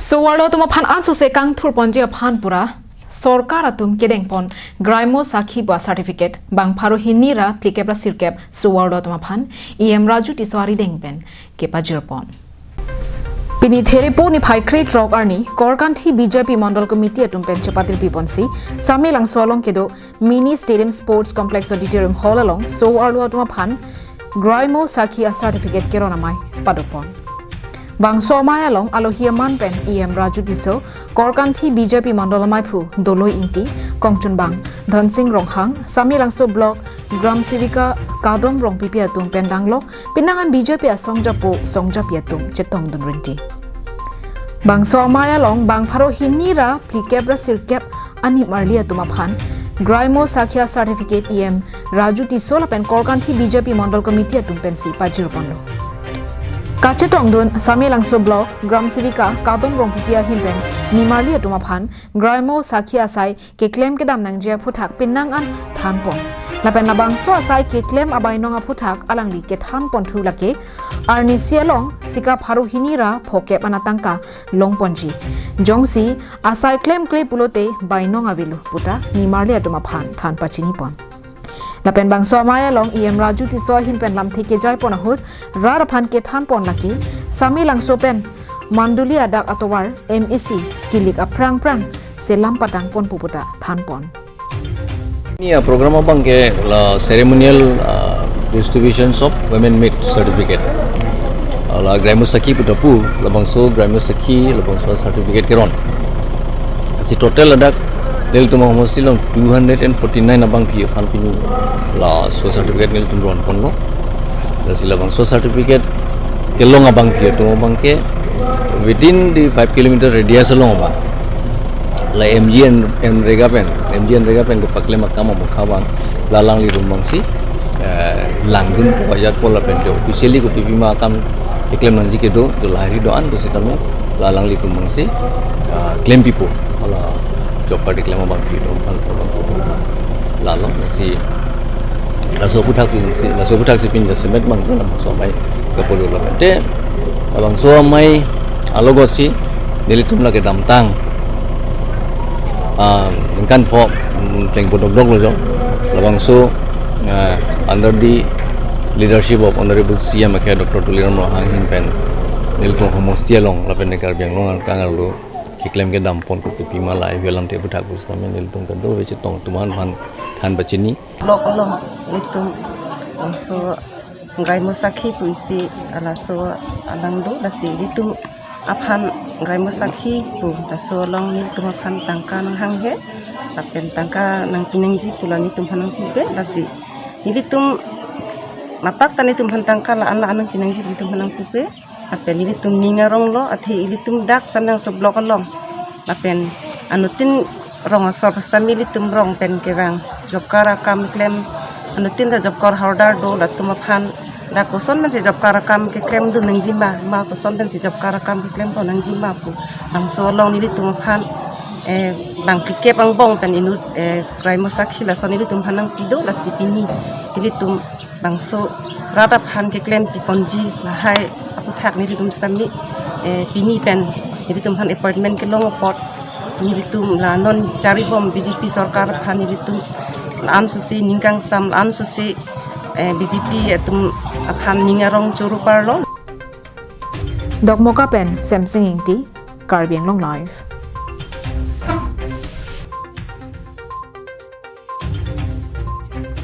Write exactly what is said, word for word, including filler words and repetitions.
Soarlo atum aphan ansose kangthur ponji aphan pura sorkar atum kedeng pon Graimo Sakhi pu a certificate bang pharo hini ra phlikep ra sirkep soarlo atum aphan E M Raju Tisso arideng pen kepajir pon. Pini Therepo niphai krethrok arni Korkanthi B J P Mandal Committee atum pen chepatirpi ponsi Samelangso along kedo Mini Stadium Sports Complex Auditorium Hall along soarlo atum aphan Graimo Sakhi a certificate keron amei padopon. Bangso amei along alohi aman pen E M Raju Tisso, Korkanthi B J P Mandal ameiphu Doloi Ingti, kongchunbang Dhansing Ronghang, Samelangso Block Gram Sevika Kadom Rongpipi atum pen danglok penang an B J P asong japo song japi atum chetongdun rinti. Bangso amei along bang pharo hini ra phlikep ra sirkep animarli atum aphan Graimo Sakhi a certificate E M Raju Tisso lapen Korkanthi B J P Mandal Committee atum pensi pajir ponlo. Kachetongdun Samelangso Block Gram Sevika Kadom Rongpipi ahin pen nimarli atum aphan Graimo Sakhi asai keklem kedam nangji aphuthak penang an than pon. Lapen labangso asai keklem abainong aphuthak alangli kethan ponthu lake arnisi along sika pharo hini ra phokep ana tangka long ponji. Jongsi asai klemkle pulote bainong avelo puta nimarli atum aphan than pachini pon. Lapen bangso amei along E M Raju Tisso ahin pen lamthe kejai pon ahut rat aphan kethan pon lake Samelangso pen Manduli adak atovar M A C kilik aphrang phrang selam patang ponpo puta than pon. Ini ya program abang ke la ceremonial uh, distributions of women meet certificate. Uh, la Graimo Sakhi pu ta pu, labangso Graimo Sakhi, labangso certificate keron. Si total ladak nelitum ahomosti along two hundred and forty-nine abangpi aphan pini laso certificate nelitum ron ponlo. Lasi labangso certificate kelong abangpi atum abang ke within the five kilometer radius along abang la M G N, MGNREGA pen, MGNREGA pen kepaklem akam amokha abang la alanglitum abangsi eh, langdun po ajat po lapen jo officially kopi pima akam keklem nangji kedo, do lahai do-an do sitame la alanglitum abangsi ah, klempipo, la job card keklem abangpi atum aphan abang lalo si laso aphuthak si, laso aphuthak si pini jasemet bang labangso amei kapolo lapen te labangso amei alogot si nelitum lake damtang ah, ningkan pho mm, plengpo dokdok lo jo labangso ah, under the leadership of Honorable C M akhe Doctor Tuliram Ronghang ahin pen nelitum ahomosti along lapen ne Karbi Anglong angkang arlo keklem kedam pon kopi pima lahai alam te aphuthak pusitame nelitum kadokave chetong atum aphan than pachini. Block along nelitum labangso Graimo Sakhi pusi laso alang do, lasi nelitum aphan Graimo Sakhi pu laso along nelitum aphan tangka nanghanghe lapen tangka nangpi nangji pu la nelitum aphan nangpipe, lasi nelitum mapak ta nelitum aphan tangka la-an la-an nangpi nangji pu nelitum aphan nangpipe. Lapen ilitum ning arong lo, athe ilitum dak Samelangso Block along. Lapen anuttin rong asor pusitame ilitum rong pen kevang job card akam klem. Anuttin ta job card holder do, latum aphan dak koson pensi job card akam keklem dun nangji ma, ma koson pensi job card akam keklem pon nangji ma pu. Labangso along nelitum aphan eh, bang phlikep angbong pen inut eh, Graimo Sakhi lason nelitum aphan nangpi do, lasi pini nelitum labangso rat aphan keklempi ponji lahai aphuthak nelitum sitame eh, pini pen nelitum aphan appointment kelong apot nelitum la non charibom B J P sorkar aphan nelitum la-an sose ning kangsam, la-an sose eh, B J P atum aphan ning arong choro parlo. Dokmoka pen Semsing Ingti, Karbi Anglong Live.